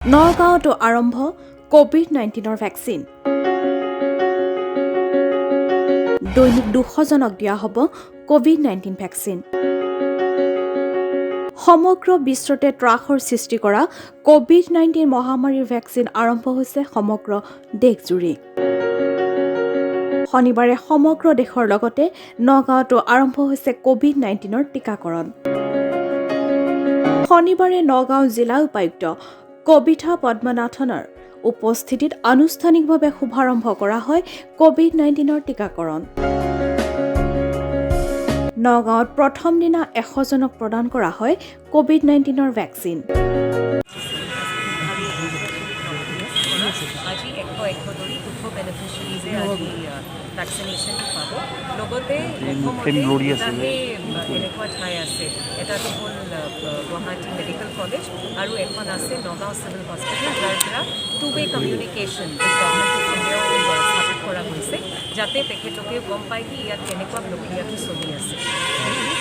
নগাঁৱতো আৰম্ভ ক'ভিড-19ৰ ভেকচিন। দৈনিক 200জনক দিয়া হ'ব ক'ভিড-19 ভেকচিন। সমগ্ৰ বিশ্বতে ত্ৰাসৰ সৃষ্টি কৰা ক'ভিড-19 মহামাৰীৰ ভেকচিন আৰম্ভ হৈছে সমগ্ৰ দেশজুৰি। শনিবাৰে সমগ্ৰ দেশৰ লগতে নগাঁৱতো আৰম্ভ হৈছে ক'ভিড-19ৰ টীকাকৰণ। শনিবাৰে নগাঁও জিলা উপায়ুক্ত কবিতা পদ্মনাথনৰ উপস্থিতিত আনুষ্ঠানিকভাৱে শুভাৰম্ভ কৰা হয় ক'ভিড-19ৰ টীকাকৰণ। নগাঁৱত প্ৰথম দিনা 100জনক প্ৰদান কৰা হয় ক'ভিড-19ৰ ভেকচিন। আজি 100 100 ধৰি 200 বেনিফিচিয়াৰিজে আজি ভেকচিনেশ্যনটো পাব। লগতে অসমতে দুটাহে এনেকুৱা ঠাই আছে। এটাটো হ'ল গুৱাহাটী মেডিকেল কলেজ আৰু এখন আছে নগাঁও চিভিল হস্পিটেল, যাৰ পৰা two way communication Government of ইণ্ডিয়াও স্থাপিত কৰা হৈছে, যাতে তেখেতলোকেও গম পায় কি ইয়াত কেনেকুৱা প্ৰক্ৰিয়াটো চলি আছে।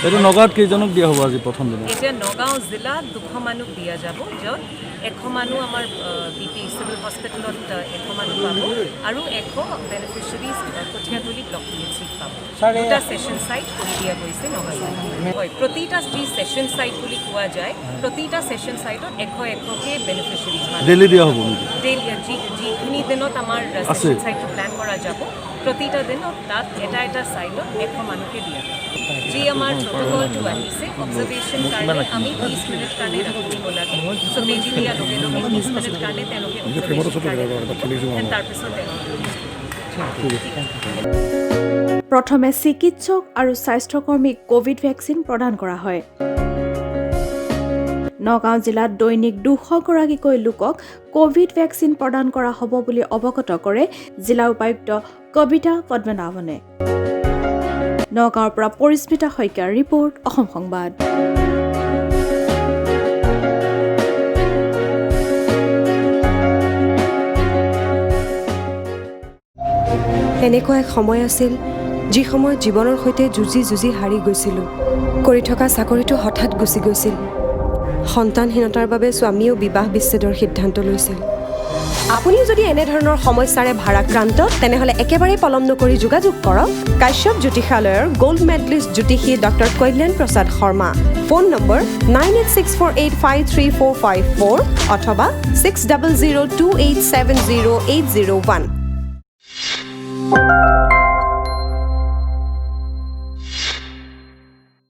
এইটো নগাঁৱত কেইজনক দিয়া হ'ব আজি প্ৰথম দিনা? এতিয়া নগাঁও জিলাত 200 মানুহ দিয়া যাব, য'ত 100 মানুহ আমাৰ বি পি চিভিল হস্পিটেলত 100 মানুহ পাব আৰু 100 beneficiaries Kathiatoli block P H চিত পাব। দুটা ছেশ্যন চাইট কৰি দিয়া গৈছে নগাঁও জিলাত। হয়, প্ৰতিটা যি ছেশ্যন চাইট বুলি কোৱা যায়, প্ৰতিটা ছেশ্যন চাইটত 100 100কৈ বেনিফিচিয়াৰিজ। ডেইলি দিয়া হ'ব নেকি? ডেইলি, যিখিনি দিনত আমাৰ ছেশ্যন চাইটটো প্লেন কৰা যাব, প্ৰতিটা দিনত তাত এটা এটা চাইটত 100 মানুহকে দিয়া যাব। যি আমাৰ প্ৰট'কলটো আহিছে, অবজাৰ্ভেশ্যন কাৰণে আমি 30 মিনিট কাৰণে ৰাখিব লাগে। চ' বেজি দিয়াৰ লগে লগে 30 মিনিট কাৰণে তেওঁলোকে অবজাৰ্ভেশ্যন কাৰণে থাকিব and তাৰপিছত তেওঁলোকে প্ৰথমে চিকিৎসক আৰু স্বাস্থ্যকৰ্মীক ক'ভিড ভেকচিন প্ৰদান কৰা হয়। নগাঁও জিলাত দৈনিক 200গৰাকীকৈ লোকক ক'ভিড ভেকচিন প্ৰদান কৰা হ'ব বুলি অৱগত কৰে জিলা উপায়ুক্ত কবিতা পদ্মনাভনে। নগাঁৱৰ পৰা পৰিস্মিতা শইকীয়াৰ ৰিপৰ্ট, অসম সংবাদ। এনেকুৱা এক সময় আছিল, যি সময়ত জীৱনৰ সৈতে যুঁজি যুঁজি হাৰি গৈছিলোঁ। কৰি থকা চাকৰিটো হঠাৎ গুচি গৈছিল। সন্তানহীনতাৰ বাবে স্বামীয়েও বিবাহ বিচ্ছেদৰ সিদ্ধান্ত লৈছিল। আপুনিও যদি এনেধৰণৰ সমস্যাৰে ভাৰাক্ৰান্ত, তেনেহ'লে একেবাৰেই পলম নকৰি যোগাযোগ কৰক কাশ্যপ জ্যোতিষালয়ৰ গ'ল্ড মেডেলিষ্ট জ্যোতিষী ডক্টৰ কল্যাণ প্ৰসাদ শৰ্মা। Phone number 9864853454 অথবা 6000 2870801।